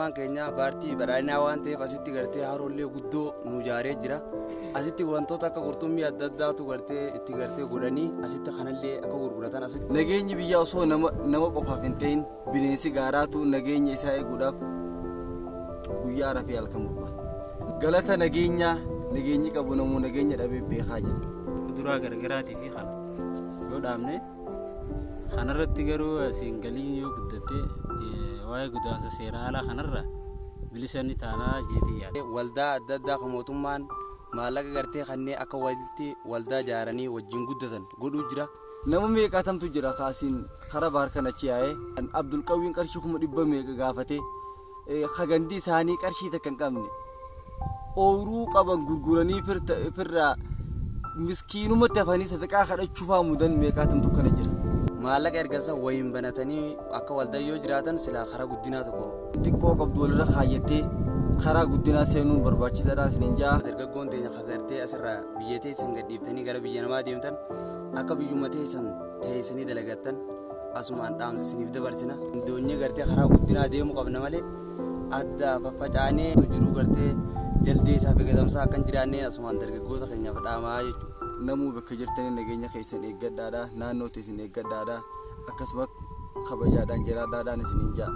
Mootummaan keenya paartii badhaadhinaa waan ta'eef asitti gartee haroollee guddoo nu ijaaree jira. Asitti wantoota akka qurxummii adda addaatu gartee itti gartee godhanii asitti kanallee akka gurguratan asitti. Nageenyi biyyaa osoo nama nama qofaaf hin ta'in bineensi gaaraatu nageenya isaa eeguudhaaf guyyaa rafee halkan bobbaa. Galata nageenyaa nageenyi qabu namuu nageenya dhabee beekaa jedha. Kuduraa gargaraatii fi kana yoo dhaabne kanarratti garuu asiin galiin yoo guddatte waa'ee godaansa seera alaa kanarra bilisa ni taanaa jeetii yaada. Waldaa adda addaa kan mootummaan maallaqa gartee kanneen akka walitti waldaa ijaaranii wajjin guddatan godhuu jira. Nama meeqaatamtu jira kaasiin kara baar kana achi yaa'ee Abdulqawwiin qarshii 400,000 meeqa gaafatee hagandi isaanii qarshii takka hin qabne ooyiruu qaban gurguranii firraa miskiinumatti hafanii sadaqaa kadhachuufaa mudan meeqaatamtu kana jira. Maallaqa ergansa wayiin banatanii akka waldaa yoo jiraatan silaa karaa guddinaa tokko. Xiqqoo qabdu walirra kaayyattee karaa guddinaa seenuun barbaachisaadha isiniin ja'a. Dargaggoon teenya kagartee asirraa biyya teessan gadhiiftanii gara biyya namaa deemtan akka biyyuma teessan teessanii dalagattan asumaan dhaamsa isiniif dabarsina. Doonyee gartee karaa guddinaa deemuu qabna malee adda faffacaanee jiruu gartee jaldeessaa fi gadamsaa akka hin jiraanneen asumaan dargaggoota keenyaaf dhaamaa jechuudha. Namuu bakka jirtanii nageenya keessan eeggadhaadha, naannoo teessan eeggadhaadha, akkasumas kabajaadhaan jiraadhaadhaan isiniin ja'a.